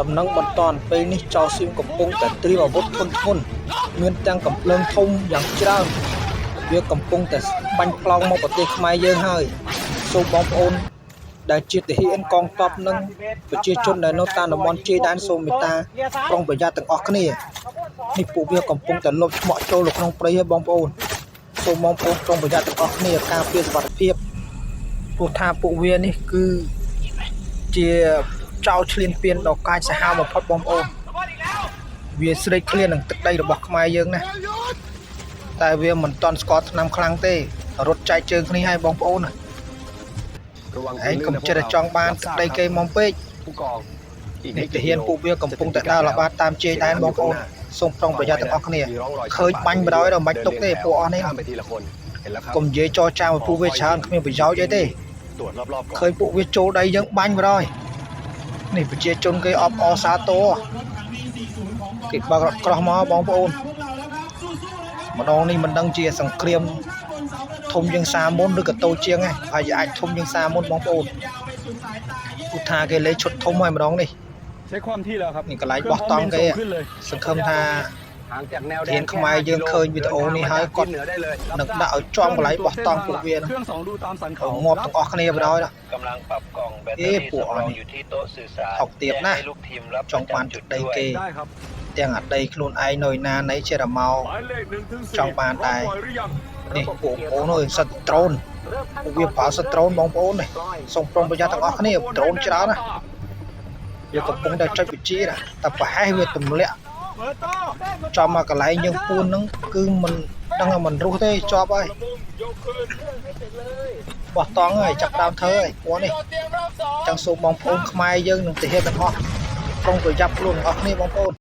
ដំណឹងបន្តពេលនេះចោរសៀមកំពុងតែត្រៀមអាវុធធុនធ្ងន់មានទាំងកំភ្លើងធំយ៉ាងច្រើនវាកំពុងតែបាញ់ផ្លោងមកប្រទេសខ្មែរយើងហើយសូមបងប្អូនដែលជាទាហានកងទ័ពនិងប្រជាជនដែលនៅតាមតំបន់ជាយដែនសូមមេត្តាប្រុងប្រយ័ត្នទាំងអស់គ្នានេះពួកវាកំពុងតែលបឆ្មក់ចូលនៅក្នុងព្រៃហើយបងប្អូនសូមបងប្អូនប្រុងប្រយ័ត្នទាំងអស់គ្នាការពារសុវត្ថិភាពព្រោះថាពួកវានេះគឺជាចោរឈ្លានពានដ៏កាចសាហាវបំផុតបងប្អូនវាស្រេកឃ្លាននឹងទឹកដីរបស់ខ្មែរយើងណាតែវាមិនទាន់ស្គាល់ឆ្នាំខ្លាំងទេរត់ចែកជើងគ្នាឲ្យបងប្អូនណា ระวัง ឯងកុំចិត្តតែចង់បានទឹកដីគេមកពេក ผู้กองอีก នេះ ไม่ ទាហានពួកវាកំពុងតែដើរល្បាតតាមជាយដែនបងប្អូនសូមប្រុងប្រយ័ត្នទាំងអស់គ្នា มีร่องรอย ឃើញបាញ់បណ្ដោយដល់មិនបាច់ទុកទេពួកអស់នេះ ข้ามไปทีละคนเห็นแล้วครับ កុំនិយាយចរចាមួយពួកវាច្រើនគ្មានប្រយោជន៍អីទេ ตรวจรอบๆก่อน ឃើញពួកវាចូលដីយើងបាញ់បណ្ដោយនេះប្រជាជនគេអបអរសាទរគេបើករថក្រោះមកបងប្អូនម្ដងនេះមិនដឹងជាសង្គ្រាមធំជាងសាមុនឬក៏តូចជាងឯងហើយអាចធំជាងសាមុនបងប្អូនឧថាគេលេងឈុតធំហើយម្ដងនេះ เช็คความที่แล้วครับ นี่កន្លែងបោះតង់គេ ครื่องพร้อมบินส่งขึ้นเลย សង្ឃឹមថា ห่างจากแนวแด ធានខ្មែរយើងឃើញវីដេអូនេះហើយគាត់ เหนือได้เลย នឹងដាក់ឲ្យចំកន្លែងបោះតង់ពួកវាហ្នឹង เครื่องสองดูตามสันเขา ងាប់ទាំងអស់គ្នាបណ្ដោយណា กำลังปรับกล่องแบตเต เอ๊ะ อรี่ สำรอง ពួកអស់នេះ อยู่ที่โต๊ะสื่อสาร ថោកទាបណាស់ แจ้งให้ลูกทีมรับ ចង់បានទឹកដីគេ ได้ครับ ទាំងអដីខ្លួនឯងនៅណាណីចេះតែមក หมายเลขหนึ่งถึงสี่ ចង់បានដែរ พร้อมปล่อยหรือยัง នេះពួកបងប្អូនអើយសិតដ្រូនពួកវាប្រើសិតដ្រូនបងប្អូននេះសូមប្រុងប្រយ័ត្នទាំងអស់គ្នាដ្រូនច្រើនណាស់វាកំពុងតែចុចវិជាណាតែប្រហែសវាទម្លាក់ចំមកកន្លែងយើងពួនហ្នឹងគឺមិនដឹងថាមិនរស់ទេជាប់ហើយបោះតង់ហើយចាប់ដើមធ្វើហើយពួកនេះចង់សូមបងប្អូនខ្មែរយើងនឹងទាហានទាំងអស់ប្រុងប្រយ័ត្នខ្លួនទាំងអស់គ្នាបងប្អូន។